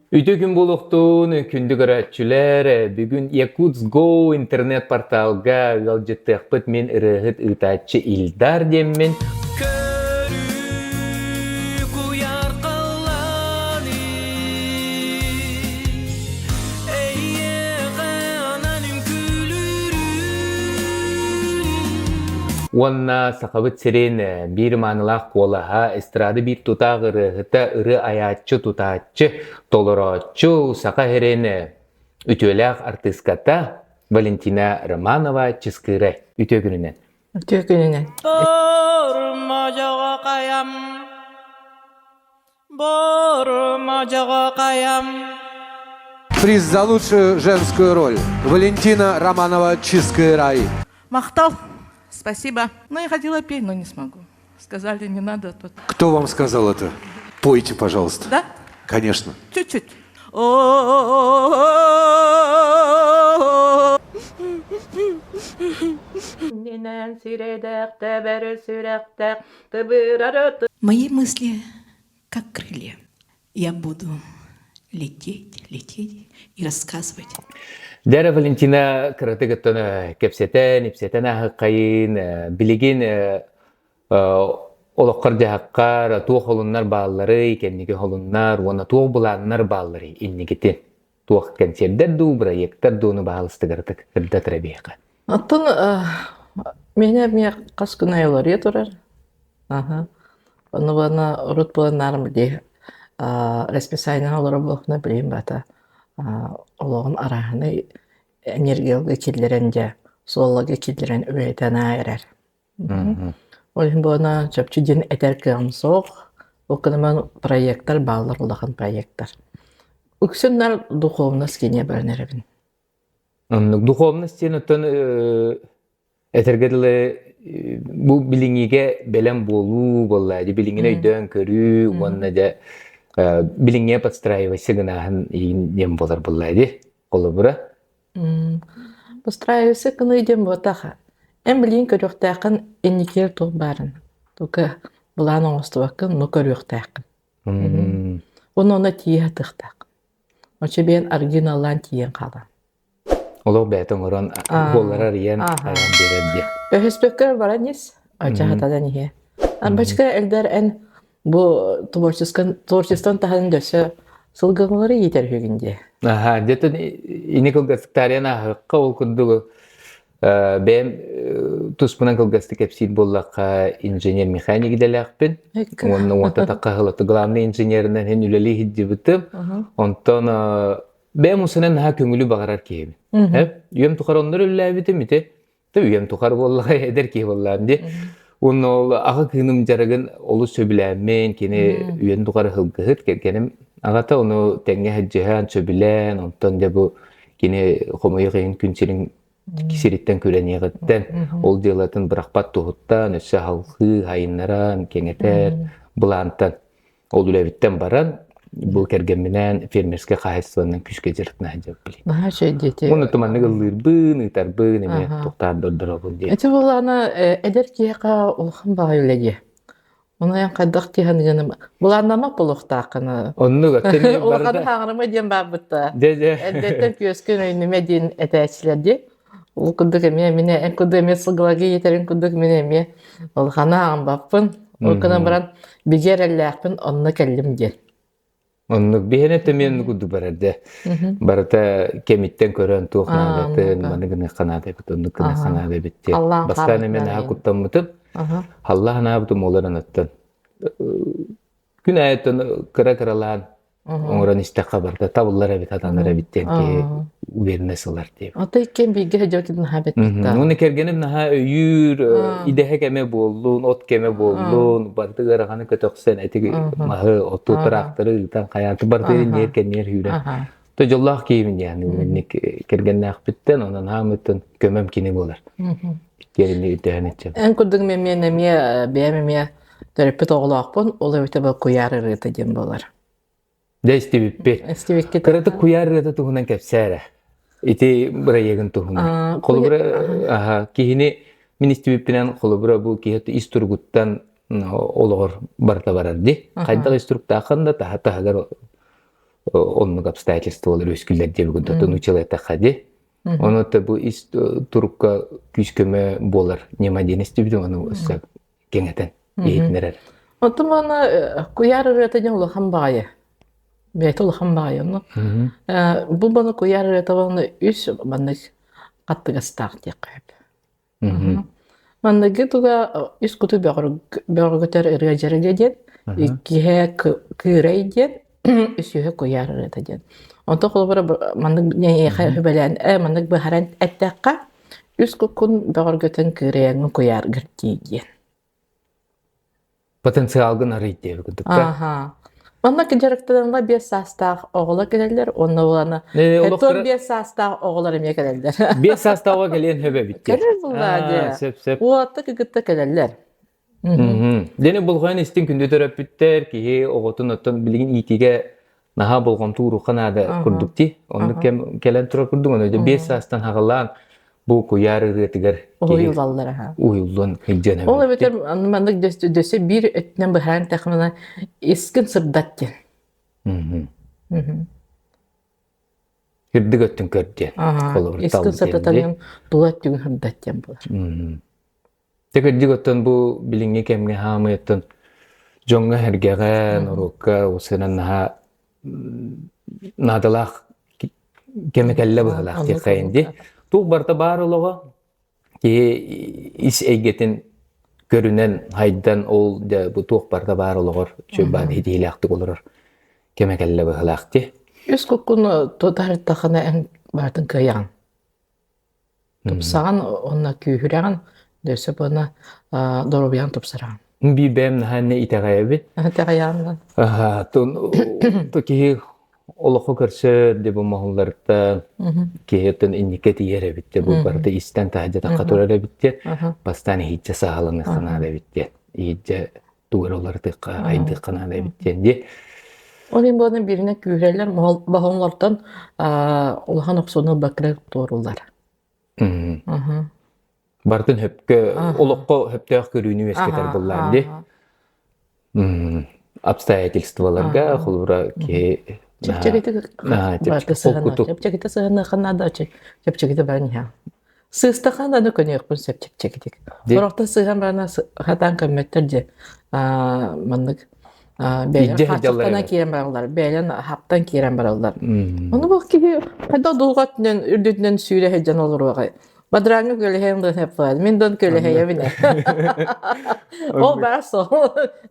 Үтүө күн буолуохтун, күндү көрөөччүлэр! Бүгүн Якутс Go интернет-порталга ыалдьыттыахпыт мин ырыаһыт ыытааччы Ильдар диэммин. Уонна Сахабыт сирин биир маанылаах куолаһа, эстрада биир тутаах ырыаһыта, ырыа айааччы, тутааччы, толорооччу, Саха сирин үтүөлээх артыыската Валентина Романова Чыскыырай. Үтүө күнүнэн. Үтүө күнүнэн. Приз за лучшую женскую роль. Валентина Романова «Чистый рай». Махтал, спасибо. Ну, я хотела петь, но не смогу. Сказали, не надо тут. Кто вам сказал это? Пойте, пожалуйста. Да? Конечно. Чуть-чуть. Мои мысли как крылья. Я буду лететь, лететь и рассказывать. Дьэ Валентина кыратык оттон кэпсэтэн, ипсэтэн аһыккайын, билигин олоххор дьаһаххар туох холуннар баалларый, кэнники холуннар уонна туох былааннар баалларый инникитин? Туох кэнсиэрдэр дуу, бырайыактар дууну баһаалыстыгартык ырдатыра биэхэ. Оттон миэнэ эмиэ хас күн айыларыйа турар. Аха. Ону уонна урут буолан били расписаниеҕа олорор буоллахпына билигин бата олоҕум арааһынай энергияларга киллэрэн дьэ суолларга киллэрэн үлэлэтэн эрэр. Ол иһин буолана чопчу диэн этэр кыаҕым суох. Ол гынан проектар бааллар, улахан проектар. Үксүн наар духовность киинэ баран эрэбин. Оннук духовность диэн оттон этэргэ дылы бу билиҥҥигэ бэлэм буолуу буолла дии билиҥҥини өйдөөн көрүү уонна дьэ билиҥҥигэ подстраивайся гынааһын диэн буолар буолла дии холобура. Подстраивайся гыныы диэн буотах. Эн билигин көрүөхтээххин инникигэр туох баарын. Только былаан оҥостубаккын, но көрүөхтээххин. Уонна онно тиийэ сатыахтаах. Оччо биэн аргыын-аллаан тиийэн хаалан. Олох бэйэтэ оҥорон буоллар арыйан айан биэрэр диye. Өһөспөккө баран ис, ачаһатадан иһэ. Арбачка элдэр эн бу творчествон творчествон таһын дөссө сылгылары иитэр үһүгүн дии. Аха, где-то ини кылгастыктариан аһыкка ол курдук бэйэм туспунан кылгастык кэпсиир буоллахха инженер-механик идэлээхпин. Уонна уонта такка хылаты главный инженеринэн хин үлэлии сылдьыбытым. Онтон бэйэм усунан наһаа көҥүлү баҕарар киһибин. Үйэм тухары оннор үлэлээбитим ити. Үйэм тухары буоллаҕа эдэр киһи буоллаҕым дии. Уонна ол аҕа кыыным дьарыгын олус сөбүлээммин, кини үйэн тухары сылгыһыт кэргэним аҕата ону тэҥҥэ сылдьыһан, сөбүлээн, онтон дьэ бу кини хомойуох иһин күн сирин сириттэн күрэниэҕиттэн ол дьыалатын бырахпат туһуттан өссө салҕыы хайыннаран кэҥэтэр былаантан ол үлэбиттэн баран бу кэргэмминээн фермерскэй хаһаайыстыбаннан күүскэ дьарыктана сылдьабыт. Наһаа үчүгэй диэти. Уонна туманнык ыллыырбын, ыытарбын эмиэ туохтаах дордоробун диэн. Ити буоллаҕына эдэр киһиэхэ улахан баҕайы үлэ дии. Ону эн хайдах тиһаныгын былааннаммат буолуохтааххын. Оннук Улахан хаҥырыма диэн баарбыт да. Дьэ дьэ. Эрдэттэн күөскүн өйнүмэ диэн этээччилэр дии. Ол курдук эмиэ мин эн курдук эмиэ сылгыларга иитэрин курдук мин эмиэ улаханы ааҕыммаппын. Ол гынан баран бигэ эрэллээхпин онно кэллим диэн. Оннук биһиэнэ төмүөн курдук барар дэ. Барыта кэмиттэн көрөн туох наадатын, маны гыныахха наада эбит, оннук гыныахха наада эбит диэн. Бастаан эмиэ наһаа куттаммытым. Аллах анаабытым олор анаттан. Күн аайыттан кыра-кыралаан оҥорон истэххэ барыта табыллар эбит, атанар эбит диэн киһи уверенность ылар диэбит. Ото иккиэн бииргэ сылдьыбытын наһаа бэттэ. Уонна кэргэним наһаа өйүүр, идэһэ кэмэ буоллун, от кэмэ буоллун, барыта ыараханы көтөхсөн, эти маһы, оту, тыраахтары ыытан хайаан, барыта ниэр кэнниэр үүрэн. То дьоллоох киһибин диэн инник кэргэннээхпиттэн, онон хаамыттан көмөм кини буолар. Кэрини үтэһэн иччэм. Эн курдук мен эмиэ бэйэм эмиэ төрөппүт оҕолоохпун, ол эбитэ бу куйаар ырыата диэн буолар. Дьэ истибиппит. Истибиккит. Кыратык куйаар ырыата туһунан кэпсээ эрэ. Ити бырайыагын туһунан. Холобура, аха, киһини мин истибиппинэн холобура бу киһи ис туругуттан олоҕор барыта барар дии. Хайдах ис туруктааххын да таһа таһыгар. Оннук обстоятельстволар үөскүүллэр диэбигин тотун училайтахха ди. Ону бу ис турукка күүс-көмө буолар ньыма диэн истибитим, ону өссө кэҥэтэн иһитинэрэр. Оттон уонна куйаар ырыата диэн улахан баҕайы. Бэйэтэ улахан баҕайы. Ону бу баны куйаар ырыата уонна үс маннык хаттыгастаах диэххэ сөп. Манныгы туга үс куту бөҕөргөтөр ырыа дьарыга диэн, иккиһэ кыырай диэн, үсүһэ куйаар ырыата диэн. Онтон холобура маннык эйиэхэ сүбэлээн маннык быһааран эттэххэ, үс куккун бөҕөргөтөн кыырайаҥҥын куйааргар тиий диэн. Потенциалгын арый диэбит курдук Аха. Манна дьарыктананла 5 саастаах оҕолор кэлэллэр уонна улана 5 саастаах оҕолор эмиэ кэлэллэр. 5 саастаах оҕо кэлиэн сөп эбит. Кэлэр буллаа дии. Сөп сөп. Уолаттар кытта кэлэллэр. Дени болҕойон истин күндү төрөппүттэр киһи оҕотун оттон билигин иитиигэ наһаа болҕомто ууруохха наада курдук дии. Оннук кэм кэлэн турар курдук ону 5 саастан хаҕалаан бу куйаар ырыатыгар уһуйуллаллар аха. Уһуйуллуон илдьэн Ол эбэтэр маннык дөссө биир өттүнэн быһааран тэхмина искин сырдат диэн. Үрдүк өттүн көр диэн. Холобур Искин сырдатан тула өттүгүн сырдат диэн буолар. Дьэ кырдьык оттон бу билиҥҥи кэмҥэ хаамый оттон дьоҥҥо-сэргэҕэ, норуокка усунан наһаа наадалаах кэмэ кэллэ быһыылаах диэххэйин дии. Туох барыта баар олоҕо киһи ис эйгэтин көрүнэн хайдан ол дьэ бу туох барыта баар олоҕор чуйбаан итиилээхтик олорор кэмэ кэллэ быһыылаах дии. Үс куккун тутарыттахына эн барытын кыайаҕын. Тупсаҕын уонна күүһүрэҕин, өссө уонна доруобуйаҕын тупсараҕын. Биир бэйэм наһаа иннэ итэҕэйэбин. Итэҕэйэҕин Тун киһи олоххо көрсөр де бу моһолларыттан киһи инникке тиийэр эбит де бу барыта истэн таһырдьа тахха турар эбит диэн бастаан иһииччэ саҕаланыахха наада эбит диэн иһииччэ тугу эрэ уларытыахха айдыахха наада эбит диэн дии. Ол иһин буолан бииринэ күүһүрэллэр боһоҥлортон улахан охсууну ылбакка туорууллар. Барытын хөпкө олоххо хөптөөх көрүүнү үөскэтэр буллаан дии. Обстоятельстволарга холобура киһи Чэпчэкитик чэпчэкитэ сыһыаныахха наада чэпчэкитэ баран иһэ. Сыыстахан аны көнүөхпүн сөп чэпчэкитик. Сорохтор сыыһан баран хатаан көммөттөр дьэ маннык бэйэлэрин хааччахтана киирэн бараллар, бэйэлэрин хаптан киирэн бараллар. Ону бу киһи хайдах дулҕа өттүнэн үрдүтүнэн сүүрэ сылдьан олоруоҕай. Бадырааҥҥа көлөһөйөн да сөп Мин дон көлөһөйөбүн. Ол баар сол.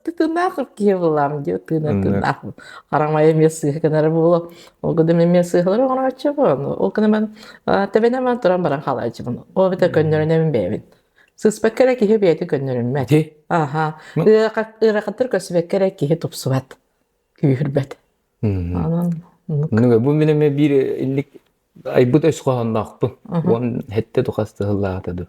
Тыыннаах киһи булам диye тыына тыыннаах. Харамайа эмиэ сыыһа гынара буолуо. Ол гына эмиэ сыыһалары оҥорооччубун. Ол гына мен тэбэнэ туран баран хаалааччыбын. Ол эбэтэр көннөрүнэбин бэйэбин. Сыыспакка эрэ киһи бэйэтин көннөрүммэт. Аха. Ыарахаттар көстүбэккэ эрэ киһи тупсубат, күүһүрбэт. Анан Бу мин эмиэ биир инник айбыт өс хоһоонноохпун. Уон хэттэ тухас тыһыллаата ду.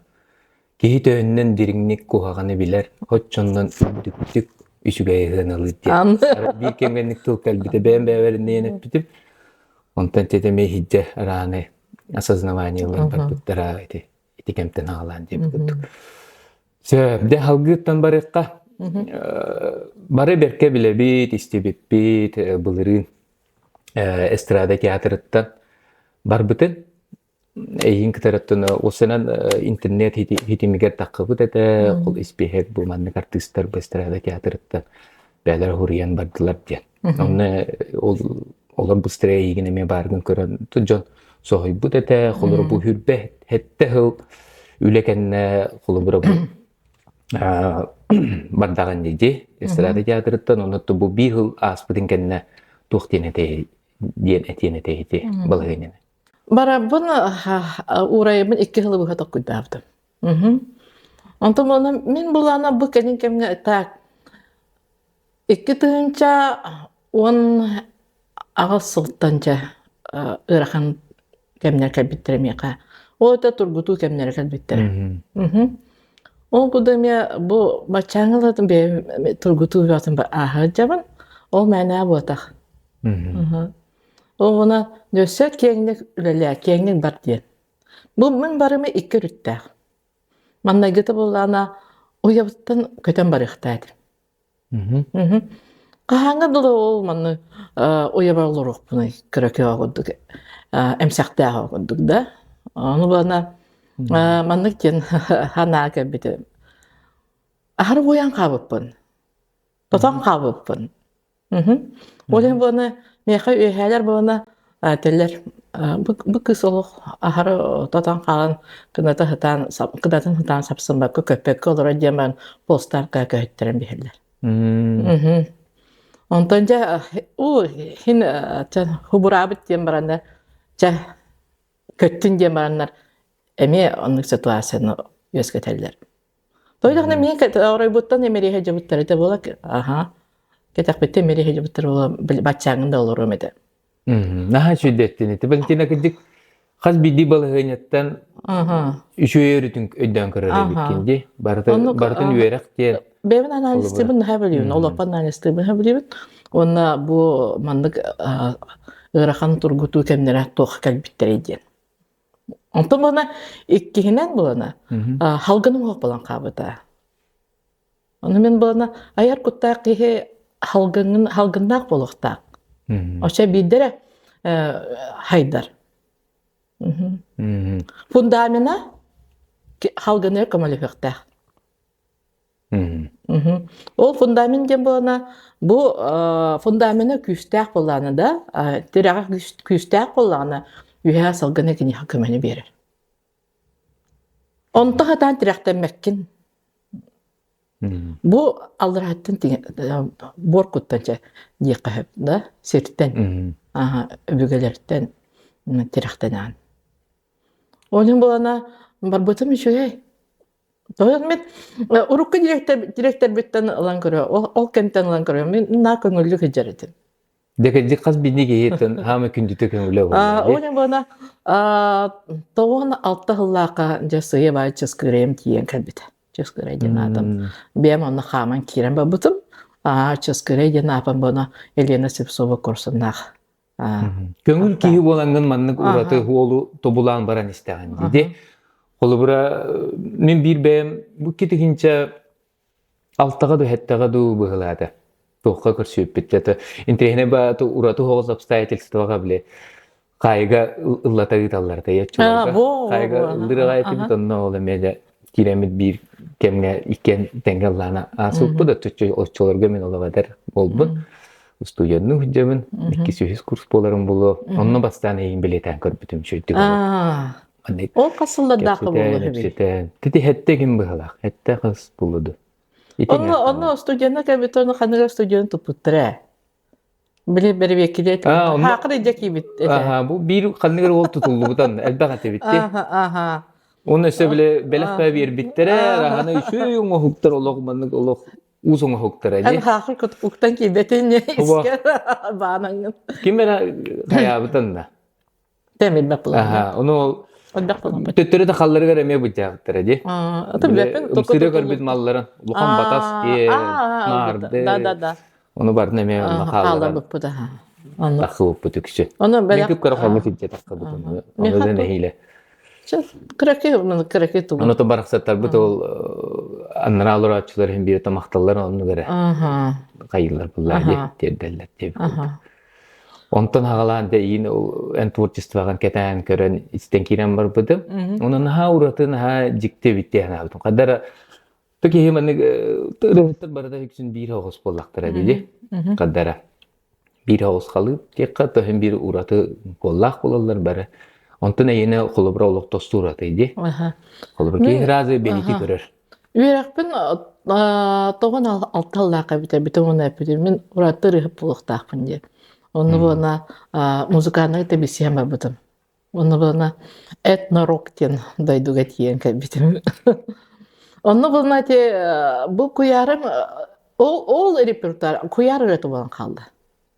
Киһи төһөннөн дириҥник куһаҕаны билэр, оччоннон үрдүктүк үчүгэйи сыаналыыр диэн. Биир кэмҥэ тыл кэлбитэ бэйэм бэйэбэр эппитим. Онтон тетеме иһирдьэ арааны осознавание ылан барбыттара ити ити кэмтэн аҕалаан диэбит курдук. Сөп, дэ халгыыттан барыахха. Бары бэркэ билэбит, истибиппит, былырыын эстрада театрыттан барбытын эйигин кытарыттан осынан интернет хитимигэр таххыбыт этэ ол испиэһэк бу маннык артыыстар бу эстрада театрыттан бээлэр хуруйан бардылар диэн онно ол олор быстрее эйигин эмиэ бааргын көрөн дьон соһуйбут этэ холобура бу хүрбэ хэтте сыл үлэ кэннэ холобура бу бардаҕын дии эстрада театрыттан онно бу биир сыл ааспытын кэннэ туох диэн этэй диэн этиэн этэй ити балаһыанньаны Барабын уурайбын икки сылы быһа токкуйдаабытым. Онтон уонна мин булаана бу кэлин кэмҥэ так 2018 сылтан дьэ ыарахан кэмнэр кэлбиттэрэ миэхэ. Ол это тургутуу кэмнэрэ кэлбиттэрэ. Ол курдук эмиэ бу баччааҥҥы ылатын бэйэм тургутуу бөҕөтүн ааһа сылдьабын. Ол мээнэ буотах. Ол уонна өссө киэҥник үлэлээ, киэҥник бар диэн. Бу мин барыма икки өрүттээх. Маннайгыта буоллаҕына уйабыттан көтөн барыахтаа этим. Хаһааҥҥа дылы ол манны уйабар олоруохпунуй кыракый курдук эмсэхтээх курдук да. Ону бана маннык диэн санаа кэлбитэ. Аһары уойан хаалбыппын. Тотон хаалбыппын. Ол иһин буолана миэхэ үөһээлэр буолана этэллэр бу кыыс олох аһары тотон хаалан кыната сытаан кынатын сытаан сапсыммакка көппөккө олорор диэн баран полстарка көһүттэрэн биһэллэр. Онтон дьэ уу хин хубураабыт диэн бараннар чэ көттүн диэн бараннар эмиэ оннук ситуацияны үөскэтэллэр. Тойдохна мин оройбуттан эмириэһэ дьыбыттар этэ буола аха кэтэхпиттэн эмириэһэ дьыбыттар буола баччааҥын да олоруом этэ. Наһаа үчүгэйдэттин ити. Валентина кырдьык хас биирдии балаһыанньаттан үчүгэй өрүтүн өйдөөн көрөр эбиккин дии. Барытын барытын үөрэх диэн. Бэйэбин анализтыыбын наһаа билиибин, олохпун анализтыыбын наһаа билиибин. Уонна бу маннык ыарахан тургутуу кэмнэрэ туох кэлбиттэрэй диэн. Онтон буолана иккиһинэн буолана халгын уҥуох буолан хаалбыта. Ону мин буолана айар куттаах киһи халгыҥын халгыннаах буолуохтаах. Оччо биирдэрэ хайдар. Фундамена халгыныгар көмөлөһүөхтээх. Ол фундамент диэн буолана бу фундамена күүстээх буоллаҕына да, тирэҕэ күүстээх буоллаҕына үөһээ салгына киниэхэ көмөнү биэрэр. Онто сатаан тирэхтэммэккин. Бу алларааттан буор куттан чэ диэххэ сөп да сиртэн өбүгэлэртэн тирэхтэнэҕин. Ол иһин буолана барбытым үчүгэй. Тоҕо мин урукку директорбыттан ылан көрө, ол кэмтэн ылан көрө, мин наа көҥүллүк сылдьар этим. Декедик хас биирдии киһиттэн хаама күндүтэ көҥүлэ буолла. Ол буона 96 сыллаахха дьэ сыйа баай Чыскыырайым тиийэн кэлбитэ. Чыскыырай диэн аатым. Бэйэм онно хааман киирэн барбытым. Чыскыырай диэн аапам буона Елена Слепцова курсуннаах Көҥүл киһи буолаҥҥын маннык ураты уолу тобулаан баран истэҕин дии. Холобура, мин биир бэйэм бу китихинчэ алтаҕа ду хэттэҕэ дуу быһылаата. Туохха көрсүөппүт это интэриэһинэй ба ураты оҕус обстоятельствоҕа били хаайыга ыллата ыыталлар тайаччыларга. Хаайыга ыллырыҕа этибит онно ол эмиэ дэ киирэммит биир кэмҥэ иккиэн тэҥҥэ ыллаана аасыппыт оччолорго мин олох эдэр буолбун. Устудьуоннуу сылдьабын, иккис үһүс курс буоларым буолуо. Онно бастаан эйигин бэлиэтээн көрбүтүм үчүгэйдик олох. Ол хас сыллардаахха буолуо үбүй? Тити хэтте ким быһылаах? Хэтте хас буолуду? Онно онно студентна кэлбит онно ханыга студент туппуттара ээ. Били бэрэбиэккилиэт хаакыр илдьэ киибит этэ. Аха, бу биир ханныгар уол тутуллубутан элбэх этибитти. Аха, аха. Уонна өссө били бэлэх биэрбиттэрэ, раханы үчүгэй оҥоһуктар олох маннык олох уус оҥоһуктара дии. Эн хаахыр уктан киирбэтин искэ баанаҥҥын. Ким эрэ хайаабытын да. Тэмирбэт буолан. Ону ол төттөрү да халларыгар эмиэ быдьаабыттара дии. Ымсыыра көрбүт малларын улахан батас диэн наарды. Да да да. Ону барын эмиэ онно хаалларан. Таххыбыппыт үксү. Мен күп-кыра холлу силдьэ таххыбытым. Ону нэһиилэ. Кыракый кыракый тугу. Ону барахсаттарбыт ол аннараа олорооччулар иһин биир тамахталлар оннук эрэ хайыылар буллар дии тиэрдэллэр диэбит Онтон аҕалаан дэйиин эн творчествоҕын кэтээн көрөн истэн киирэн барбытым. Онон наһаа ураты наһаа дьикти эбит диэн санаабытым. Хадара ту киһи маннык ырыһыттар барыта үксүн биир оҕус буоллахтара дии. Хадара биир оҕус халыып диэххэ төһөн биир ураты куоллаах буолаллар бары. Онтон эйиэнэ холобура олох тосту ураты дии. Холобура киһи сразу бэлиэтии көрөр. Үөрэхпин тоҕон алталлаах эбитэ бүтүн уонна эппитим мин ураты ырыһыт буолуохтаахпын диэн. Онно буолна музыкальнай тэбисиэн барбытым. Онно буолна этно-рок диэн дойдуга тиийэн кэлбитим. Онно буолна ити бу куйаарым ол ол репертуар куйаар ырыата буолан хаалла.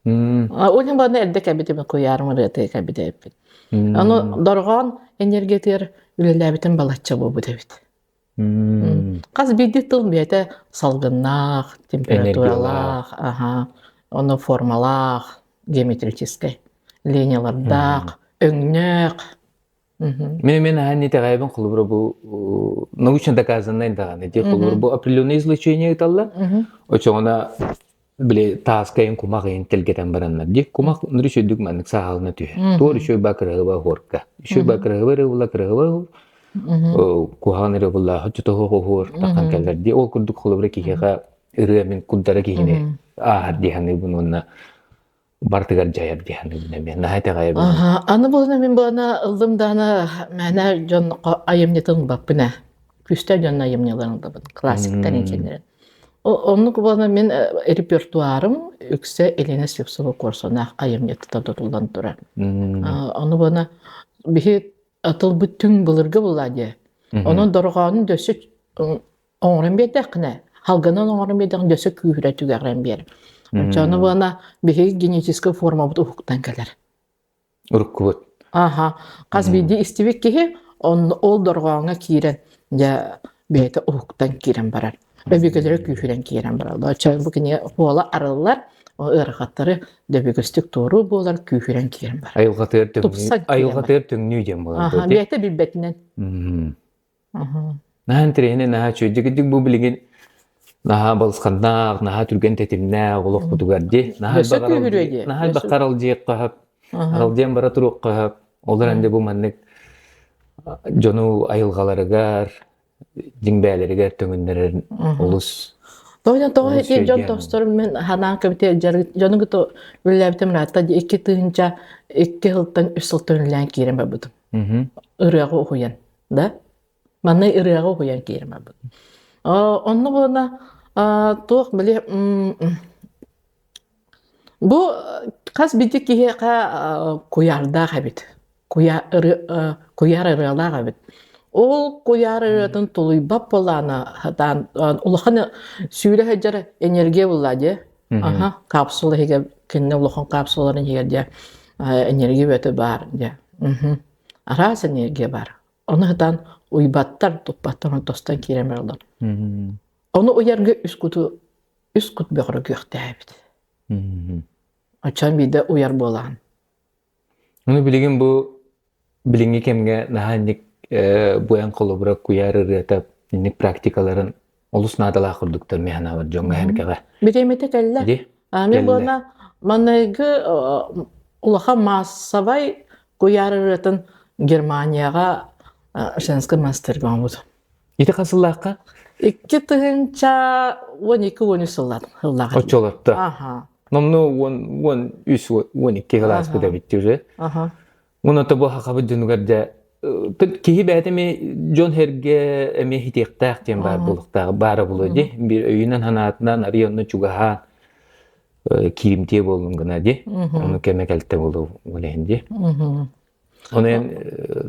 Ол иһин буолна эрдэ кэлбитим куйаарым ырыата кэлбитэ эппит. Ону дорҕоон энергиятыгар үлэлээбитим балачча буолбут эбит. Хас биирдии тыл бэйэтэ салгыннаах, температуралаах, аха, ону формалаах, геометрическай линиялардаах, өҥнөөх. Мен мен ахан итэҕэйбин холобура бу научно доказанный даҕаны дии холобура бу определенное излучение ыыталлар. Очоҕуна били тааскайын кумах ыйын тэлгэтэн бараннар дии кумах нур үчүгдүк маннык сааһылана түһэр туор үчүгэй ба кыраһыба уһуорка үчүгэй ба кыраһыба эрэ була кыраһыба куһаҕан эрэ була хоччотоһуох уһуор тахан кэллэр дии ол курдук холобура киһиэхэ ырыа мин курдара киһини ааһар дии саныыбын уонна барытыгар дьайар дии саныыбын эмиэ наһаа итэҕэйэбин Аны буолана мин буолана ыллым даана мээнэ дьон айымньытын ылбаппын ээ күүстээх дьон айымньыларын ылабын классиктар инженерин Оннук буолан мин репертуарым үксэ Елена Слепцова Куорсунаах айымньытыттан тутуллан турар. Ону буона биһи тылбыт түҥ былыргы буолла дии. Онон дорҕоонун дөссө оҥорон биэрдэххинэ, халганан оҥорон биэрдэххинэ дөссө күүһүрэ түгэҕирэн биэрэр. Оччону буона биһиги генетическэй формабыт уһуктан кэлэр. Уруккубут. Аха. Хас биирдии истибит киһи он, ол дорҕооҥҥо киирэн, дьэ, бэйэтэ уһуктан киирэн барар. Өбүгэлэрэ күүһүрэн киирэн бараллар. Оччо бу кини хуола арыллар, ыарахаттары дөбүгүстүк туоруу буолар, күүһүрэн киирэн барар. Айылҕатыгар төҥнүү, айылҕатыгар төҥнүү диэн буолар. Аха, бэйэтэ билбэтинэн. Наһаа интэриэһинэй, наһаа үчүгэй. Дьигидик бу билигин наһаа балысханнаах, наһаа түргэн тэтимнээх олохпутугар дии. Наһаа Өссө күүһүрүө дии. Наһаа элбэх аралдьыйыахха сөп. Аралдьыйан бара туруохха сөп. Ол эрэн бу маннык дьону айылҕаларыгар, дьиҥ бэйэлэригэр төҥүннэрэр олус Тоҕо тоҕо ити дьон тосторум мен ханаан көбүтэ дьону кытта үлэлээбитим ыраатта 2002 сылтан 3 сылтан үлэлээн киирэн барбытым. Ырыаҕа уһуйан. Да? Манна ырыаҕа уһуйан киирэн барбыт. Онно буолна туох били бу хас биирдии киһиэхэ куйаардаах эбит. Куйаар ырыалаах эбит. Ол куйаар ырыатын тулуйбат буоллаҕына сатаан улахан сүүрэ сылдьар энергия булла дии. Аха, капсула иһигэр кинини улахан капсулаларын иһигэр дьэ энергия бөтө баар дьэ. Араас энергия баар. Ону сатаан уйбаттар, туппаттар, ону тостон киирэн бараллар. Ону уйарга үс куту үс кут бөҕөргүөхтээбит. Оччоон биирдэ уйар буолаан. Ону билигин бу билиҥҥи кэмҥэ наһаа инник буйан холобура куйаар ырыата инник практикаларын олус наадалаах курдуктар мин санаабар дьоҥҥо эһэргэҕэ. Бириэмэтэ кэллэ. Мин буолна манныгы улахан маассабай куйаар ырыатын Германияҕа женский монастырьга оҥорбут. Ити хас сыллаахха? 2012-13 сыллаах. Оччолорто. Аха. Номну 13 12 кылааспыт эбит уже. Аха. Уонна бу хахабыт дьонугар дьэ киһи бэйэтэ эмиэ дьон сэргэ эмиэ хитиэхтээх диэн баар буолуохтаах баара буолуо дии биир өйүнэн санаатынан арыйа онно чугаһаан кииримтиэ буоллун гына дии ону кэмэ кэлтэ буолуо үлэһин дии ону эн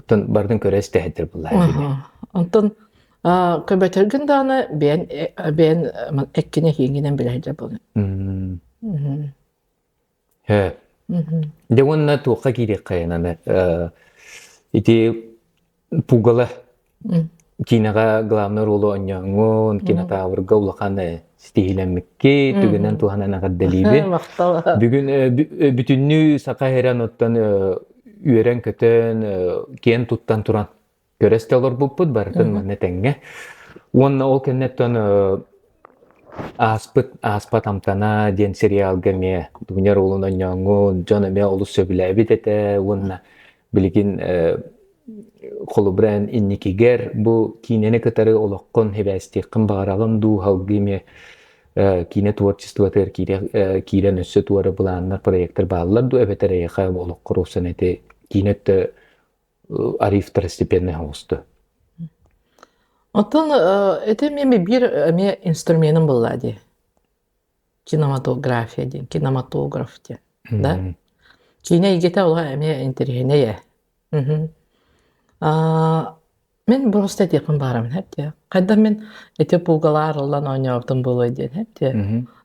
барытын көрө истэһэттэр буллаа Онтон көбөтөргүн даҕаны бэйэн бэйэн эккине хиингинэн билэһдэ буолун. Ээ. Дьэ уонна туохха киириэххэйин аны ити Пугало киинэҕэ главный ролу оонньооҥҥун, кинотаврга улахан ситиһиилэммиккит, түгэнэн туһанан эҕэрдэлиибин. Махтал. Бүгүн бүтүннүү саха сирин оттон үөрэн-көтөн, киэн туттан туран көрөстө олорбуппут барытын манна тэҥҥэ. Уонна ол кэнниттэн ааспыт ааспат амтана диэн сериалга эмиэ Дуня ролун оонньооҥҥун дьон эмиэ олус сөбүлээбит этэ уонна билигин холобура эн инникигэр бу киинэни кытары олоххун сибээстиэххин баҕараҕын дуу салгыы эмиэ киинэ творчествотыгар киирэн өссө туора былааннар проектар бааллар дуу эбэтэр эйиэхэ олоххор уопсан ити киинэ өттө ариф второстепенный оҥосту. Оттон это эмиэ биир эмиэ инструменым буолла дии. Кинематография диэн, кинематограф диэн. Да? Киинэ эйгэтэ олох эмиэ интэриэһинэй ээ. Мин просто этиэхпин баарабын хэп Хайдах мин ити пугалаар ыллан оонньообутум буолуой диэн хэп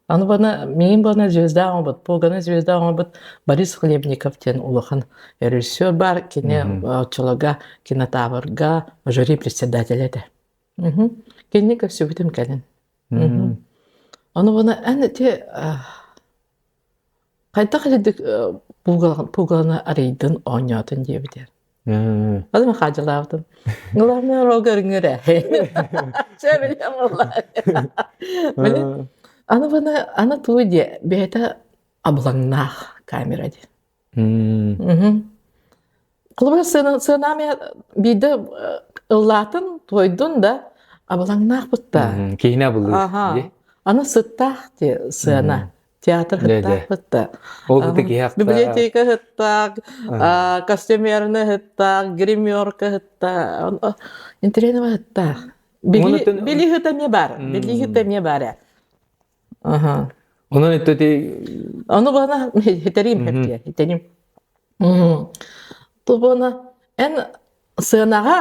Аны бана миигин бана звезда оҥорбут, пуганы звезда оҥорбут Борис Хлебников диэн улахан режиссер бар, кини оччолорго кинотаврга жюри председателэ этэ. Кинини көрсүбүтүм кэлин. Аны бана эн ити Хайдах итинник пугаланы арыйдын, оонньоотун диэбитэ. Аны мин хаадьылаабытым. Главное ролга өрүҥүр ээ. Чэ, билиэм буолла. Аны баны аны тугу диэ бэйэтэ абылаҥнаах камера диэн. Холобура сыанаам биирдэ ыллаатын, туойдун да абылаҥнаах бытта. Киһини абылыыр. Аны сыттаах те сыана. Театр сыттаах бытта. Ол быта киһи Библиотека сыттаах, костюмерный сыттаах, гримерка сыттаах. Интэриэһинэй сыттаах. Били сыта эмиэ баар. Били сыта эмиэ баар. Аха. Онон эттэ Ону бана хитерим хеппиэ, хитерим. Тубона эн сыанаҕа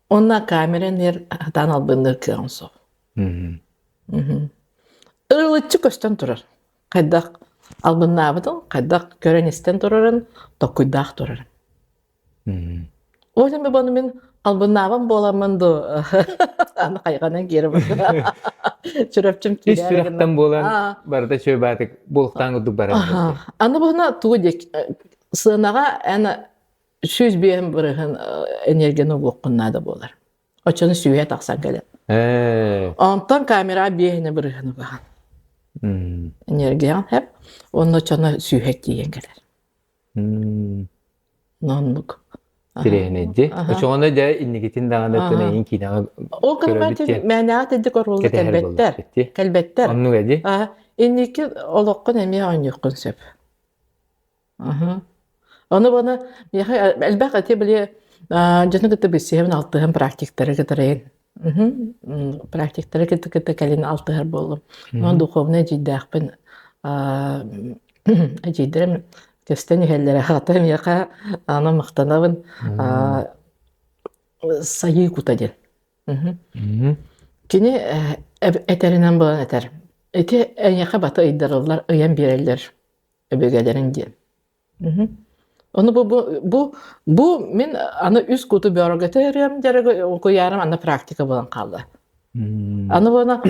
онна камера нер хатаан албынныыр кыаҕын суох. Ырылыччы көстөн турар. Хайдах албыннаабытын, хайдах көрөн-истэн турарын, токкуйдаах турарын. Ол иһин бу мин албыннаабам буоламмын ду аны хайҕанан киирэ Чүрөпчүм Ис сүрэхтэн буолан барыта чөбаатык буолуктаан курдук барар. Аны буһуна тугу диэк сыанаҕа эн 105 бырыһын энергияны угуоххун наада буолар. Оччону сүүһэ тахсан кэлэр. Онтон камера биэһинэ бырыһын угахан. Энергияҕын хэп, онно оччону сүүһэ тиийэн кэлэр. Оннук. Тирэһинэйди. Очоҕуна дьэ инникитин даҕаны өттүн эйин киинэҕэ Ол кэлбэт мээнэҕэ тидик оруолу кэлбэттэр. Кэлбэттэр. Оннук эди. Инники олоххун эмиэ оонньуоххун сөп. Ону баны миэхэ элбэх эти били дьону кытта билсиһэбин алтыһан практиктары кытарайын. Практиктары кытта кытта кэлин алтыһар буоллум. Онон духовнай эдьиийдээхпин эдьиийдэрим көстөн иһэллэрэ хата миэхэ аны махтанабын сайыы кута диэн. Кини этэринэн буолан этэр. Ити эйиэхэ бата ыйдарыллар, ыйан биэрэллэр өбүгэлэрин диэн. Ону бу, бу, бу, бу мин аны үс куту бөҕөргөтөрүм дьарыгы куйаарым аны практика буолан хаалла. Аны буона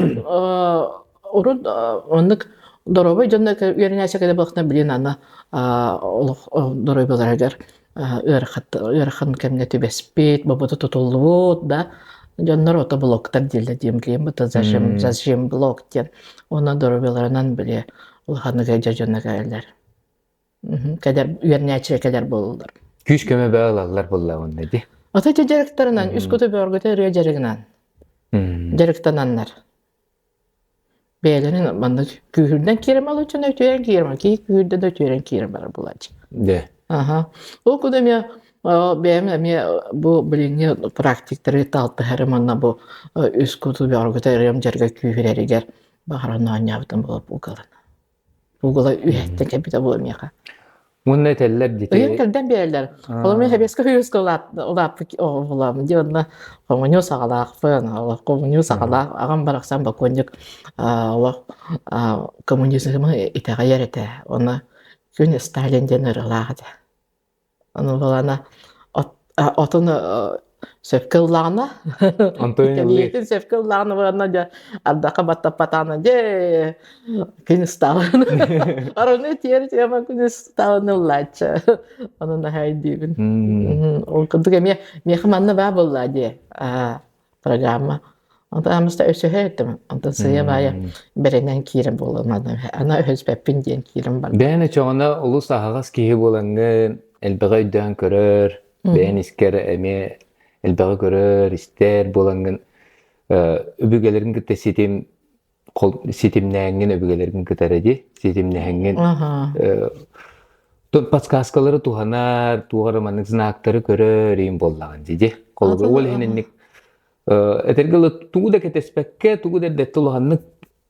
урут оннук доруобай дьонно үөрэнээччи кэлэ буолахтан билин аны олох доруобуйаларыгар ыарахан кэмҥэ түбэспит, бобото тутуллубут да дьоннор ото блоктар дииллэр диэн билиэн бу зажим зажим блок диэн уонна доруобуйаларынан били улаханнык дьэ дьонно кэлэллэр. Кэлэр үөрэнээччилэр кэлэр буолаллар. Күүс көмө бөҕө ылаллар буоллаҕына дии. Ата ити дьарыктарынан үс куту бөҕөргөтө ырыа дьарыгынан дьарыктананнар. Бэйэлэрин маннык күүһүрдэн киирэн балачча өтүөрэн киирэн киһи күүһүрдэн өтүөрэн киирэн барар буолааччы. Дэ. Аха. Ол куда эмиэ бэйэм эмиэ бу билиҥҥи практиктары алтыһарым уонна бу үс куту бөҕөргөтө ырыам дьарыга күүһүрэригэр баҕаран оонньообутум буолуп угалана. Угула үһэттэн кэлбитэ буолуо миэхэ. Уонна этэллэр дити. Ыйан кэлдэн биэрэллэр. Ол мен хэбиэскэ хүйүскэ улааппыт оҕолоом ди онно хомуньуу саҕалаахпын, хомуньуу саҕалаах аҕам барахсан бокуонньук олох коммунизмы итэҕэйэр этэ. Онно күн Сталин диэн ырыалаах этэ. Ону буолана отун сөпкө ыллаҕына кэлиитин сөпкө ыллаҕына буолана дьэ ардаха баттаппатаана дьэ күн ыстаалын орону тиэр тиэмэ күн ыстаалын ыллааччы ону наһаа өйдүүбүн ол курдук эмиэ миэхэ манна баа буолла диэ программа. Онтон амыста өсөһө этим. Онтон сыйа-баайа бэринэн киирэн буолуом ана өһөспөппүн диэн киирэн бардым. Бэйэн очоҕуна олус аһаҕас киһи буолаҥҥын элбэҕи өйдөөн көрөр, бэйэн искэр эмиэ элбэҕи көрөр, истэр буолаҥҥын өбүгэлэрин кытта ситим ситимнээҥҥин өбүгэлэргин кытары дии ситимнэһэҥҥин подсказкалары туһанар туох эрэ маннык знактары көрөр иин буоллаҕын дии дии холобур ол иһин инник этэргэ дылы тугу да кэтэспэккэ тугу да эрдэттэн улаханнык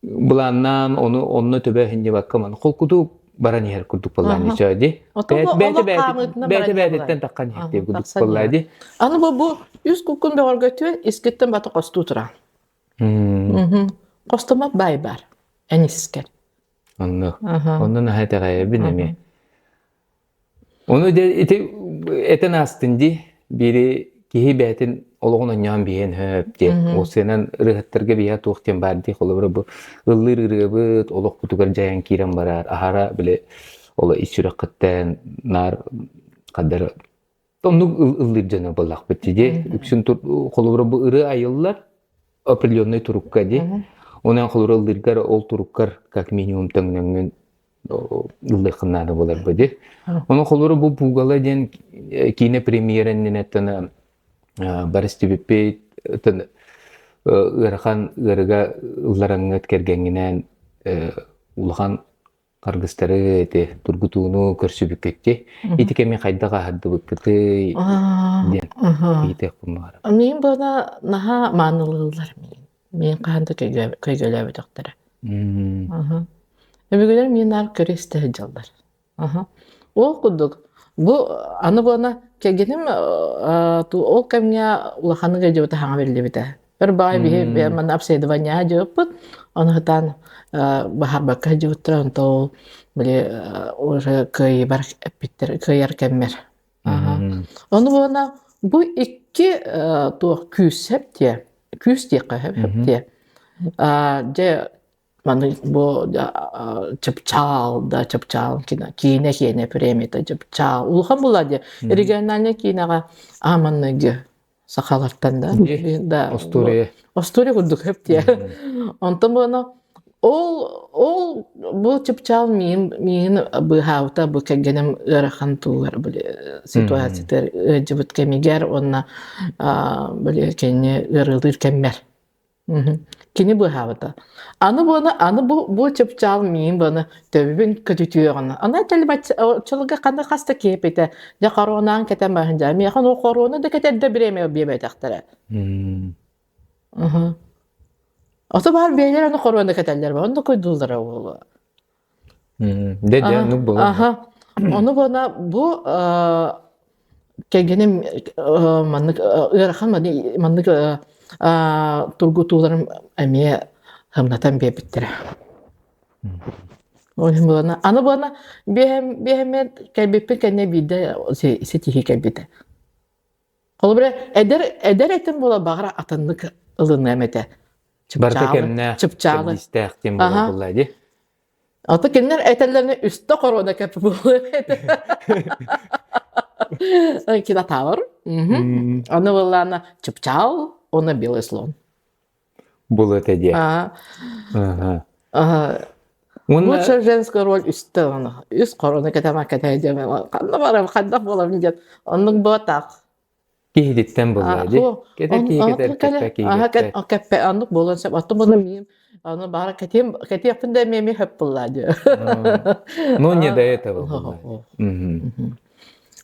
былааннаан ону онно төбө иһинньибакка маны холкутук баран иһэр курдук буоллаан ичээ дии бэйэтэ бэйэтэ бэйэтиттэн таххан иһэр курдук буоллаа дии аны бу бу үс куккун бөҕөргөтүөн искиттэн бата хостуу туран Хостомот баай баар эн искэр. Онно. Онно наһаа итэҕэйэбин эмиэ. Ону дьэ ити этэн аастын дии биири киһи бэйэтин олоҕун онньоон биһиэн хөп диэн. Ол сыанан ырыаһыттарга биһиэ туох диэн баар дии холобура бу ыллыыр ырыабыт олохпутугар дьайан киирэн барар аһара били ол ис сүрэххиттэн наар хаддар Оннук ыллыыр дьоно буоллахпыт дии. Үксүн холобура бу ырыа айыллар определенный турукка дии. Онон холура ыллыыргар ол туруккар как минимум төҥнөҥҥүн ыллыаххын наада буолар бу дии. Ону холура бу Пугало диэн киинэ премьера иннинэ барыс түбүппүт ыарахан ыарыга ыллараҥҥыт кэргэҥҥинээн улахан харгыстары эти тургутууну көрсүбүккүтти ити кэми хайдах аһардыбыккытый диэн ыйытыахпын баҕарабын. Мин буона наһаа маанылыыллар миин. Мин хаһан да көйгөлөөбөтөхтөрө. Өбүгэлэр миин наар көрө истэ сылдьаллар. Аха. Ол курдук, бу аны буона кэргэним ол кэмҥэ улаханнык ыалдьыбыта хаҥа биллибитэ. Өр баҕайы биһи манна обследование дьыппыт, ону сытаан баһарбакка сылдьыбыттар, онто ол били уже кыайыбар эппиттэр, кыайар кэммэр. Ону буона бу икки туох күүс сөп диэ, күүс диэххэ сөп диэ. Дьэ Маны бу чыпчаал да чыпчаал киинэ киэнэ премията чыпчаал улахан буолла дии региональнай киинэҕэ ааманныгы сахалартан да да Остуоруйа. Остуоруйа курдук хөп диэ. Онтон буону ол ол бу чыпчаал миин миин быыһаабыта бу кэргэним ыарахан туугар били ситуациятыгар ыалдьыбыт кэмигэр уонна били кинини ыарыылыыр кэммэр Кини быыһаабыта. Аны буона аны бу бу чыпчаал миин буона төбөбүн көтүтүөҕүнэ. Аны оччолорго ханна хас да киэпитэ дьэ хоронаан кэтэн баран дьэ миэхэ ну хоруона да кэтэрдэ бириэмэ биэбэтэхтэрэ. Ото баар биэлэр аны хоруона кэтэллэр онно куйдууллара буолуо. Дэ дэ оннук буолар. Аха. Ону буона бу кэргэним маннык ыарахан маннык тургутууларым эмиэ һымнатан биэрбиттэрэ. Ол иһин буолана аны буолана биэһэм биэһэммэр кэлбиппин кэннэ биирдэ ситиһии кэлбитэ. Холобура эдэр эдэр этим буола баҕар атыннык ылыныам этэ. Барыта кэмнээх, чыпчаалы. кэрдиистээх диэн буолар буолла дии. Ото кинилэр этэллэринэ үстэ хоруона кэп буолуо этэ. Кинотавр. Аны буоллаана чыпчаал, уонна белый слон. Был этэ диэ. Лучшая женская роль үстэ ону. Үс хоруона кэтэмэ кэтэ диэн ханна барам ханна буолабын диэн оннук буотах. Киһититтэн булла дии. Кэтэр киһи кэтэр, кэппэ киһи кэппэт. Кэппэ оннук буолуон сөп. Оттон буну миим аны баара кэтиэм кэтиэхпин да эмиэ эмиэ хөп булла дии. Ну не до этого булла.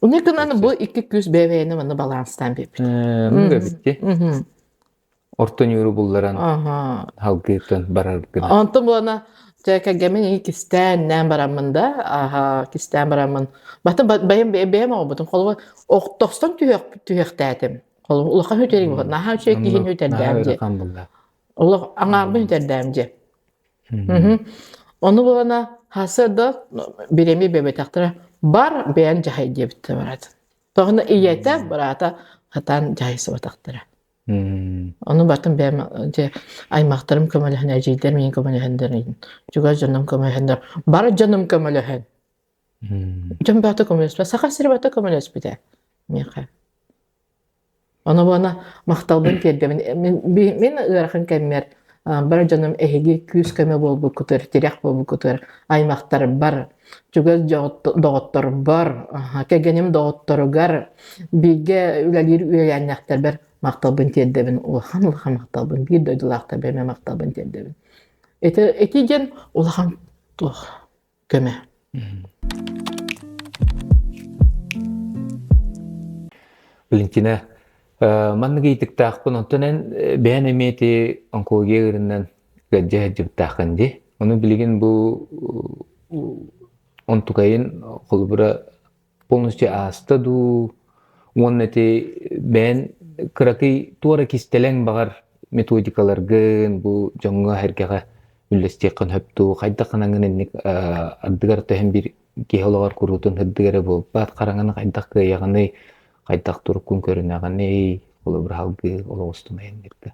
Уну гынан бу икки күүс бэйэ-бэйэни манна баланстаан биэрбит. Ну да битти. Орто ньууру булларан халгыытын барар гына. Онтон буолана дьэ кэргэммин кистээн бараммын да аха кистээн бараммын батын бэйэм бэйэм оҕобутум холобур охтохстон түһүөхтээтим холобур улахан үтэрик буолла наһаа үчүгэй киһини үтэрдээм дьэ олох аҥаарбын үтэрдээм дьэ ону буолана хасыарда бирэми бэбэтэхтэрэ бар бэйэн дьаһай диэбиттэ баратын тоҕуна ийэтэ быраата хатаан дьаһайсыбатахтара Ону бартын бэйэм дьэ аймахтарым көмөлөһөн, эдьиийдэр миигин көмөлөһөннөр, чугас дьонум көмөлөһөннөр, бары дьонум көмөлөһөн. Дьон бөҕөтө көмөлөспүтэ, Саха сирэ бөҕөтө көмөлөспүтэ миэхэ. Ону буона махталбын тиэрдэбин. Мин, мин ыарахан кэммэр бары дьонум эһиги күүс-көмө буолбуккутугар, тирэх буолбуккутугар, аймахтарбар, чугас доҕотторбор, кэргэним доҕотторугар, бииргэ үлэлиир үөлээннээхтэрбэр махталбын тиэрдэбин, улахан улахан махталбын, биир дойдулаахтарбар эмиэ махталбын тиэрдэбин. Ити, ити диэн улахан туох көмө. Валентина, маннык ыйытыктаахпын, онтон эн бэйэн эмиэ ити онкология ыарынан ыалдьа сылдьыбыттааххын дии. Ону билигин бу онтукайын холобура полностью ааста дуу уонна ити бэйэн кыракый туора кистэлэҥ баҕар методикаларгын бу дьоҥҥо-сэргэҕэ үллэстиэххин сөп дуу хайдах гынаҥҥын инник ардыгар төһөн биир киһи олоҕор куруутун сырдык эрэ буолбат хараҥаны хайдах кыайаҕыный хайдах туруккун көрүнэҕиний холобур салгыы олох устун айанныырга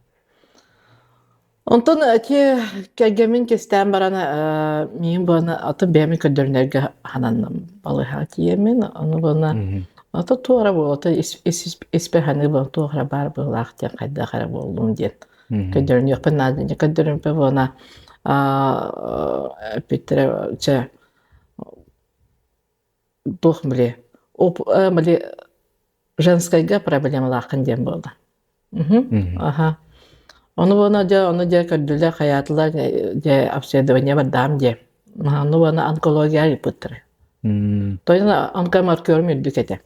Онтон ити кэргэммин кистээн баран миигин буолан атын бэйэм көрдөрүнэргэ сананным балыыһаҕа тиийэммин ону буолан ото туора буолла испэ саныы буолан туох эрэ баар быһыылаах диэн хайдах эрэ буоллум диэн. Көрдөрүнүөхпүн наада диэн көрдөрүмпэ буона эппиттэрэ чэ туох били били женскайга проблемалааххын диэн буолла. Аха. Ону буона дьэ ону дьэ көрдүлэр хайаатылар дьэ обследование бардаам диэ. Ону буона онкология ыыппыттара. Тойон онкомаркерым үрдүк этэ.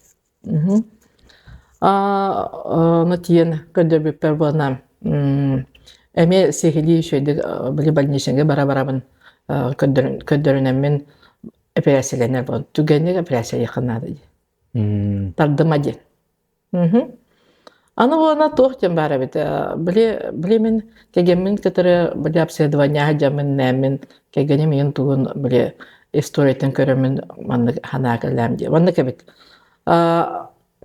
Ону тиийэн көрдөрбүппэр буона эмиэ сиһилии үчүгэйдик били больничныйга бара-барабын көрдөрүнэммин эпэрээссийэлэнэр буолан түгэнник эпэрээссийэлиэххэ наада дии. Тардыма диэн. Аны буолана туох диэн баар эбит били били мин кэргэммин кытары били обследование сылдьаммын нээммин кэргэним ийин тугун били историятын көрөммүн маннык санаа кэллэм дии маннык эбит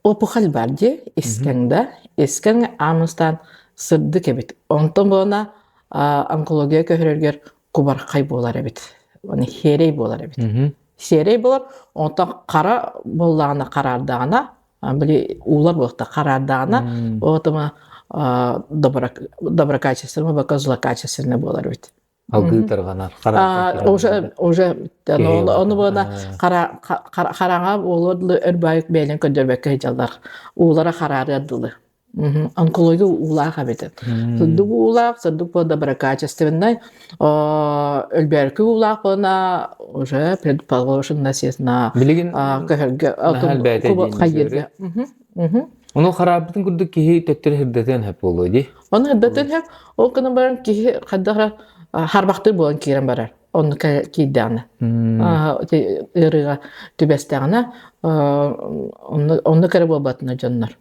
опухоль баар дии искэҥ да искэҥ аамыстаан сырдык эбит онтон буолана онкология көһөрөргөр кубархай буолар эбит уонна хиэрэй буолар эбит сиэрэй буолар онтон хара буоллаҕына хараардаҕына били уулар буолта хараардаҕына отума доброкачественный бака злокачественный буолар эбит Алгыы тарҕанар. Уже уже ону буона хараҥа буолуор дылы өр бэйэлэн көрдөрбөккө сылдьаллар. Уулара хараарыар дылы. Онкология уулаах эбит. Сырдык уулаах, сырдык буолла доброкачественный, өлбөөркү уулаах буолна уже предположен на Билигин көһөргө хайырга. Ону хараабытын курдук киһи төттөрү сырдатыан сөп буолуо дии. Ону сырдатыан сөп. Ол гынан баран киһи хайдах харбахтыы буолан киирэн барар. Онну киирдэҕинэ. Ыарыыга түбэстэҕинэ онно кэрэ буолбатына дьоннор.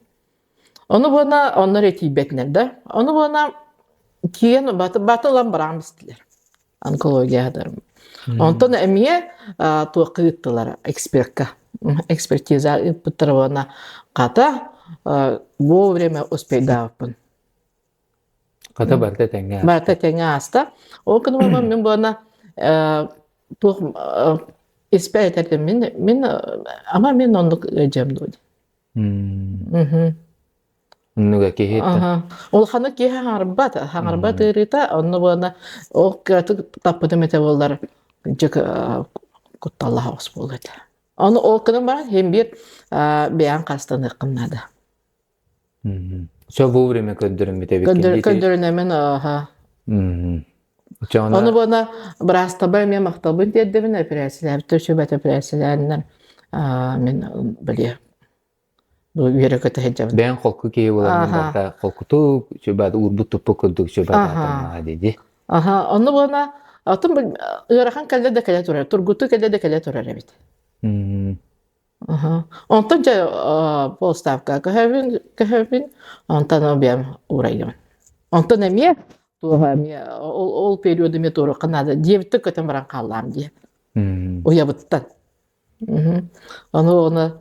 Ону буона онно эрэ тиийбэтинэр да. Ону буона тиийэн баты, баты ылан бараан бистилэр. Онкологиядар. Онтон эмиэ туохха ыыттылар экспертка. Экспертиза ыыппыттара уонна хата вовремя успейдаабыппын. Хата барыта тэҥҥэ ааста. Барыта тэҥҥэ ааста. Ол гынан мин буона туох испэ этэрдим мин мин ама мин оннук ыалдьыам дуо Оннуга киһи Улаханнык киһи хаҥарбат, хаҥарбат ыарыыта, онно буолна ол кыратык таппытым этэ буоллар дьэ кутталлаах оҕус буолуо этэ. Ону ол гынан баран иһин биир бэйэҥ хастаныаххын наада. Все вовремя көрдөрүммүт эбит. Көрдөрүнэмин аха. Ону буона быраастаба эмиэ махталбын тиэрдэбин эпэрээссийэлээбиттэр үчүгэй эпэрээссийэлээннэр мин били бу үөрэ-көтө сылдьабын. Бэйэҥ холку киһи буолан барыта холкутук, үчүгэй уурбут туппут курдук үчүгэй аатаннаҕа дии. Аха, онну буона атын ыарахан кэллэ да кэлэ турар, тургутуу кэллэ да кэлэ турар эбит. Аха. Онтон дьэ полставка көһөбүн, көһөбүн, онтон объем уурайдым. Онтон эмиэ туоха эмиэ ол, ол периоду эмиэ туоруохха наада диэбиттэн көтөн баран хааллаам диye. Уйабыттан. Ону оны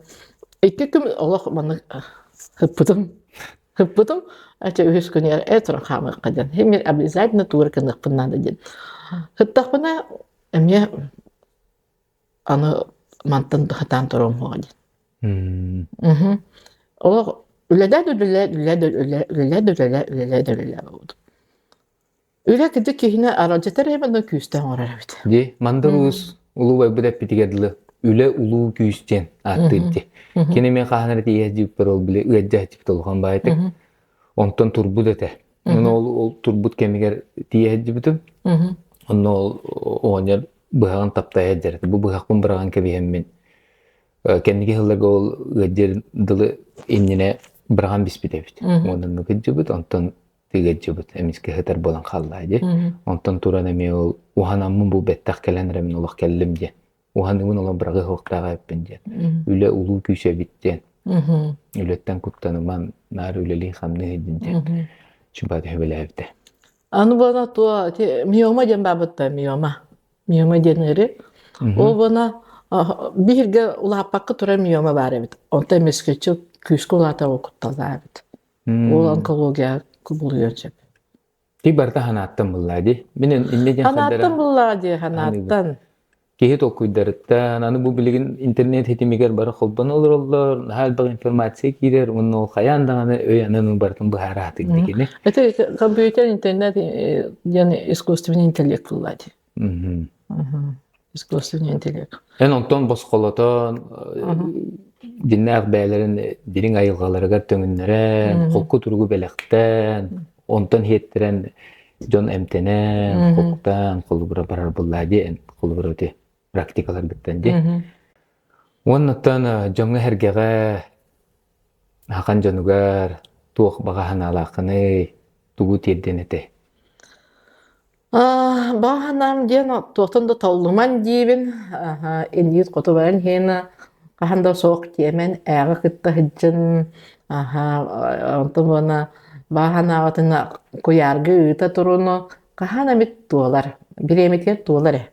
икки күн олох маннык хыппытым. Хыппытым, эчэ үһүс күнүгэр э туран хаамыахха диэн. Мин обязательно туора гыныахпын наада диэн. Хыттахпына эмиэ Аны мантан хатаан туруом суоҕа диэн. Олох үлэлээ да үлэлээ, үлэлээ да үлэлээ, үлэлээ да үлэлээ, үлэлээ да үлэлээ буолбутум. Үлэ кырдьык киһини аралдьытар эбит, күүстээх оҥорор эбит. Дии, Мандар Уус улуу байбыт эппитигэр дылы үлэ улуу күүс диэн ааттыыр дии. Кини мен хаһан эрэ тиийэ дьииппэр ол били ыаддьааччыбыт улахан баайтык. Онтон турбут этэ. Онно ол, ол турбут кэмигэр тиийэ сылдьыбытым. Онно ол оҕонньор быһаҕын таптайа сылдьар. Бу быһахпын быраҕан кэбиһэммин кэнники сылларга ол ыалдьар дылы иннинэ быраҕан биспит эбит. Уонна кырдьыбыт, онтон тыгырдьыбыт, эмискэ сытар буолан хаалла дии. Онтон туран эмиэ ол уһанаммын бу бэттэх кэлэн эрэ мин олох кэллим диэн. Уһаныыбын олох быраҕыы суохтаах эппин диэн. Үлэ улуу күүс эбит диэн. Үлэттэн куттаныман, наар үлэлии-хамныы сылдьын диэн. Чубаат сөбүлээбитэ. Аны буона туо миома диэн баабытта миома. Миома диэн ыарыы. Ол буона биһиргэ улааппакка турар миома баар эбит. Онто эмискэччи күүскэ улаата кутталлаа эбит. Ол онкология кубулуйуон сөп. Ти барыта ханааттан буллаа дии. Мин инне диэн Ханааттан буллаа дии, ханааттан. Киһи толкуйдарыттан, аны бу билигин интернет ситимигэр бары холбоно олороллор, наһаа элбэх информация киирэр, уонна ол хайаан даҕаны өй анын барытын быһаараатык дикини. Это компьютер, интернет диэн искусственный интеллект буолла дии. Искусственный интеллект. Эн онтон босхолотон, дьиннээх бэйэлэрин дириҥ айылҕаларыгар төҥүннэрэн, холку туругу бэлэхтээн, онтон иһиттэрэн дьон эмтэнэн, холкутаан, холобура барар буоллаа диэн, холобура ити практикаларбыттан дии. Уоннаттан дьоҥҥо-сэргэҕэ, ахан дьонугар туох баҕа санаалааххыный, тугу тиэрдиэн этэй? Баҕа санаам диэн туохтан да толлуман диибин. Инниит хоту баран иһин хаһан да суох тиэмэн ээҕи кытта сылдьан онтон уонна баҕа санааҕытын куйаарга ыыта туруну хаһан эмит туолар. Бириэмэтигэр туолар ээ.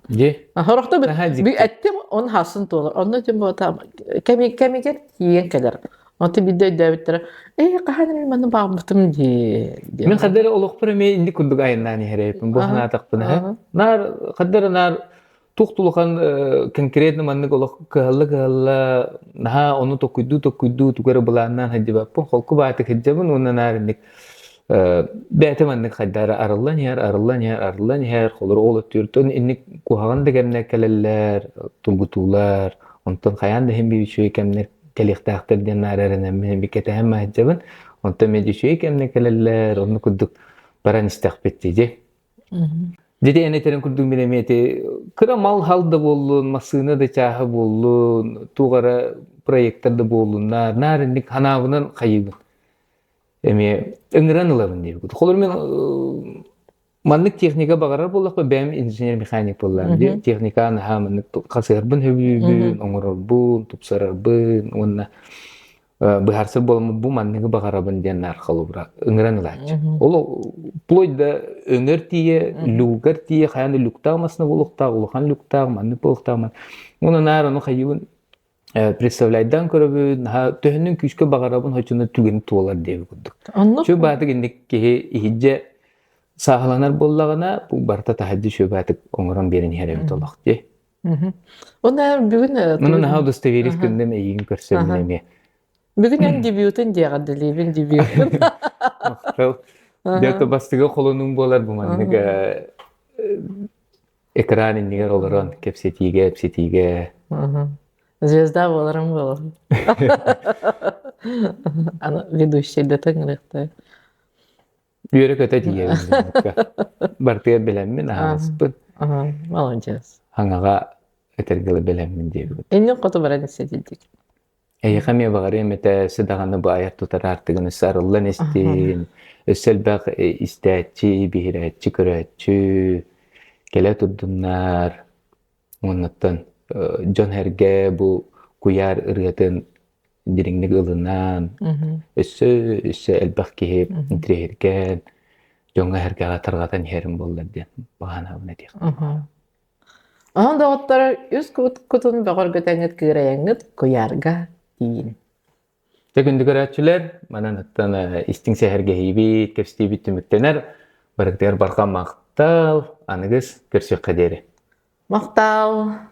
Дьи. Сорохто эттим, он хасын туолар. Онно тем кэмигэр тиийэн кэлэр. Онто биирдэ өйдөөбүттэрэ, ээ, хаһан эмэ манна баҕарбытым дии. Мин хаддары олохпор эмиэ инник курдук айаннаан иһэрэйпин бу санаатахпына. Наар хаддары наар туох тулахан конкретно маннык олох кыһалла-кыһалла наһаа ону токуйдуу-токуйдуу тугу эрэ былааннаан сылдьыбаппын холку баатык сылдьабын уонна наар инник бэйэтэ маннык хайдара арыллан иһэр, арыллан иһэр, арыллан иһэр, холоро ол өттүөртөн инник куһаҕан да кэмнэр кэлэллэр, тургутуулар, онтон хайаан да иһин биир үчүгэй кэмнэр кэлиэхтээхтэр диэн наар эрэнэммин эбит кэтэһэн сылдьабын. Онтон эмиэ үчүгэй кэмнэр кэлэллэр, онну курдук баран истэхпит дии. Дьэ эн этэрин курдук мин эмиэ ити кыра мал-хал да буоллун, массыына да чааһа буоллун, туох эрэ проектар да буоллуннар, наар инник ханаабынан хайыыбын. Эмиэ ыҥыран ылабын диэбит. Холобур мен маннык техника баҕарар буоллахпа бэйэм инженер-механик буоллаам дии. Техника наһаа маннык хасыһарбын сөбүлүүбүн, оҥорорбун, тупсарарбын уонна быһаарсар буоламмын бу манныгы баҕарабын диэн наар холобура ыҥыран ылааччы. Ол вплоть до өҥөр тиийэ, люгар тиийэ, хайаан да люктаах массыына буолуохтаах, улахан люктаах, маннык буолуохтаах. Уонна наар ону хайыыбын представляйдаан көрөбүн, наһаа төһөннөн күүскэ баҕарабын, хочуна түгэни туолар диэби курдук. Чү баатык инник киһи иһидже сааһыланар буоллаҕына, бу барыта таһырдьа үчүгэй баатык оҥорон биэрэн иһэр эбит олох дии. Уонна бүгүн Муну наһаа удостоверить гынным эйигин көрсөммүн эмиэ. Бүгүн эн дебютун диэҕэр дэлиибин дебютун. Махтал. Дьэ, бастыгы холонуум буолар бу маннык экран иннигэр олорон кэпсэтиигэ, эпсэтиигэ. Звезда буоларым буолар. Аны ведущий да тыҥырыахтай. Үөрэ-көтө тиийэбин Бартыгар бэлэммин, аһаҕаспын. Молодец. Хаҥаҕа этэргэ бэлэммин диэбит. Иннин хоту баран истэтилдик. Эйиэхэ эмиэ баҕарыам этэ, өссө даҕаны бу айар тутар аартыгын өссө арыллан истин, өссө элбэх истээччи, биһирээччи, көрөөччү кэлэ турдуннар. Уоннаттан дьон-сэргэ бу куйаар ырыатын дириҥник ылынан, өссө өссө элбэх киһи интириэһиргээн, дьоҥҥо-сэргэҕэ тарҕатан иһэрин буоллар диэн баҕа санаабын этиэхпин. Онон доҕоттор үс кутун бөҕөргөтөҥҥүт кыырайаҥҥыт куйаарга тиийин. Дьэ күндү көрөөччүлэр, манан оттон истиҥ сэһэргэһиибит, кэпсэтиибит түмүктэнэр. Барыгытыгар барҕа махтал, аныгыс көрсүөххэ диэри. Махтал!